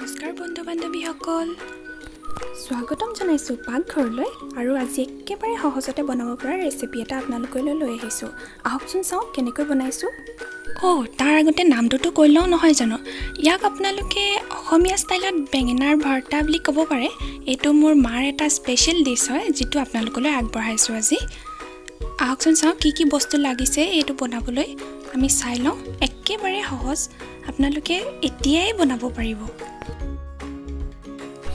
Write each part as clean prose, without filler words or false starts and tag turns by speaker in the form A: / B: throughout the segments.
A: নমস্কাৰ বন্ধু বান্ধৱীসকল, স্বাগতম জনাইছোঁ পাকঘৰলৈ। আৰু আজি একেবাৰে সহজতে বনাব পৰা ৰেচিপি এটা আপোনালোকলৈ লৈ আহিছোঁ। আহকচোন চাওঁ কেনেকৈ বনাইছোঁ। অ', তাৰ আগতে নামটোতো কৈ লওঁ, নহয় জানো? ইয়াক আপোনালোকে অসমীয়া ষ্টাইলত বেঙেনাৰ ভৰ্তা বুলি ক'ব পাৰে। এইটো মোৰ মাৰ এটা স্পেচিয়েল ডিছ হয়, যিটো আপোনালোকলৈ আগবঢ়াইছোঁ আজি। আহকচোন চাওঁ কি কি বস্তু লাগিছে এইটো বনাবলৈ। আমি চাই লওঁ। একেবাৰে সহজ, আপোনালোকে এতিয়াই বনাব পাৰিব।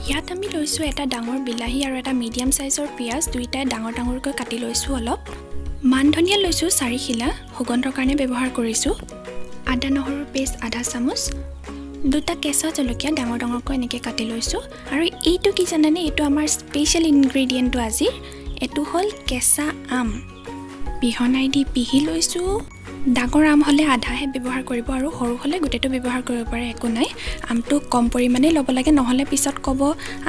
A: ইয়াত আমি লৈছোঁ এটা ডাঙৰ বিলাহী আৰু এটা মিডিয়াম চাইজৰ পিঁয়াজ। দুইটাই ডাঙৰ ডাঙৰকৈ কাটি লৈছোঁ অলপ। মান ধনিয়া লৈছোঁ 4 খিলা, সুগন্ধৰ কাৰণে ব্যৱহাৰ কৰিছোঁ। আদা নহৰুৰ পেষ্ট আধা চামুচ, দুটা কেঁচা জলকীয়া ডাঙৰ ডাঙৰকৈ এনেকৈ কাটি লৈছোঁ। আৰু এইটো কি জানেনে? এইটো আমাৰ স্পেচিয়েল ইনগ্ৰেডিয়েণ্টটো আজিৰ। এইটো হ'ল কেঁচা আম, পিহনাই দি পিহি লৈছোঁ। ডাঙৰ আম হ'লে আধাহে ব্যৱহাৰ কৰিব আৰু সৰু হ'লে গোটেইটো ব্যৱহাৰ কৰিব পাৰে, একো নাই। আমটো কম পৰিমাণে ল'ব লাগে, নহ'লে পিছত ক'ব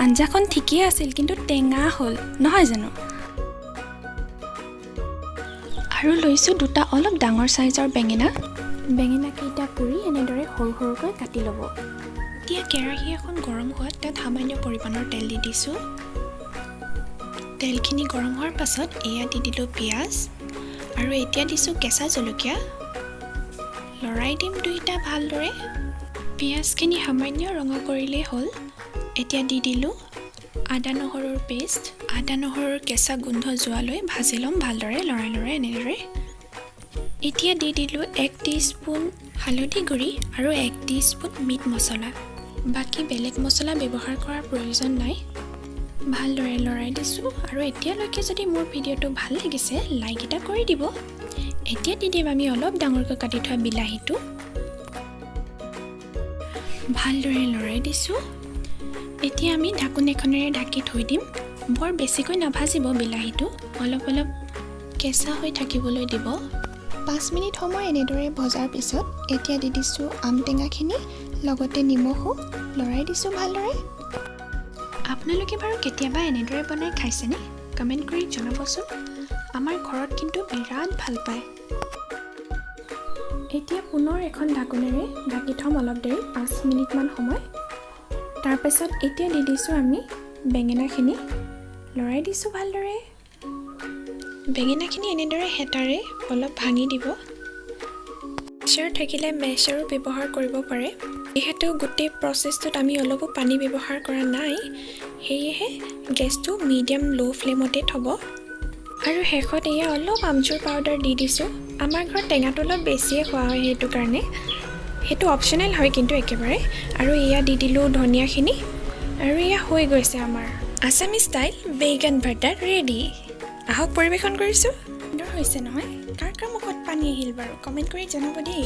A: আঞ্জাখন ঠিকেই আছিল কিন্তু টেঙা হ'ল, নহয় জানো? আৰু লৈছোঁ দুটা অলপ ডাঙৰ চাইজৰ বেঙেনা। বেঙেনাকেইটা পুৰি এনেদৰে সৰু সৰুকৈ কাটি ল'ব। এতিয়া কেৰাহী এখন গৰম হোৱাত তাত সামান্য পৰিমাণৰ তেল দি দিছোঁ। তেলখিনি গৰম হোৱাৰ পাছত এয়া দি দিলোঁ পিঁয়াজ আৰু এতিয়া দিছোঁ কেঁচা জলকীয়া। লৰাই দিম দুইটা ভালদৰে। পিঁয়াজখিনি সামান্য ৰঙা কৰিলেই হ'ল। এতিয়া দি দিলোঁ আদা নহৰুৰ পেষ্ট। আদা নহৰুৰ কেঁচা গোন্ধ যোৱালৈ ভাজি ল'ম ভালদৰে লৰাই লৰাই এনেদৰে। এতিয়া দি দিলোঁ 1 স্পুন হালধি গুড়ি আৰু 1 স্পুন মিট মছলা। বাকী বেলেগ মছলা ব্যৱহাৰ কৰাৰ প্ৰয়োজন নাই। ভালদৰে লৰাই দিছোঁ। আৰু এতিয়ালৈকে যদি মোৰ ভিডিঅ'টো ভাল লাগিছে, লাইক এটা কৰি দিব। এতিয়া দি দিম আমি অলপ ডাঙৰকৈ কাটি থোৱা বিলাহীটো। ভালদৰে লৰাই দিছোঁ। এতিয়া আমি ঢাকোন এখনেৰে ঢাকি থৈ দিম। বৰ বেছিকৈ নাভাজিব বিলাহীটো, অলপ অলপ কেঁচা হৈ থাকিবলৈ দিব। 5 মিনিট সময় এনেদৰে ভজাৰ পিছত এতিয়া দি দিছোঁ আম টেঙাখিনি, লগতে নিমখো। লৰাই দিছোঁ ভালদৰে। আপোনালোকে বাৰু কেতিয়াবা এনেদৰে বনাই খাইছেনে? কমেণ্ট কৰি জনাবচোন। আমাৰ ঘৰত কিন্তু বিৰাট ভাল পায়। এতিয়া পুনৰ এখন ঢাকোনেৰে ঢাকি থ'ম অলপ দেৰি, 5 মিনিটমান সময়। তাৰপাছত এতিয়া দি দিছোঁ আমি বেঙেনাখিনি। লৰাই দিছোঁ ভালদৰে। বেঙেনাখিনি এনেদৰে হেতাৰে অলপ ভাঙি দিব। মেছাৰ থাকিলে মেছাৰো ব্যৱহাৰ কৰিব পাৰে। যিহেতু গোটেই প্ৰচেছটোত আমি অলপো পানী ব্যৱহাৰ কৰা নাই, সেয়েহে গেছটো মিডিয়াম ল' ফ্লেমতে থ'ব। আৰু শেষত এয়া অলপ আমচুৰ পাউডাৰ দি দিছোঁ। আমাৰ ঘৰত টেঙাটো অলপ বেছিয়ে খোৱা হয়, সেইটো কাৰণে। সেইটো অপশ্যনেল হয় কিন্তু একেবাৰে। আৰু এয়া দি দিলোঁ ধনিয়াখিনি। আৰু এয়া হৈ গৈছে আমাৰ আছামী ষ্টাইল বেগন ভৰ্তা ৰেডি। আহক, পৰিৱেশন কৰিছোঁ। সুন্দৰ হৈছে নহয়? কাৰ কাৰ মুখত পানী আহিল বাৰু, কমেণ্ট কৰি জনাব দেই।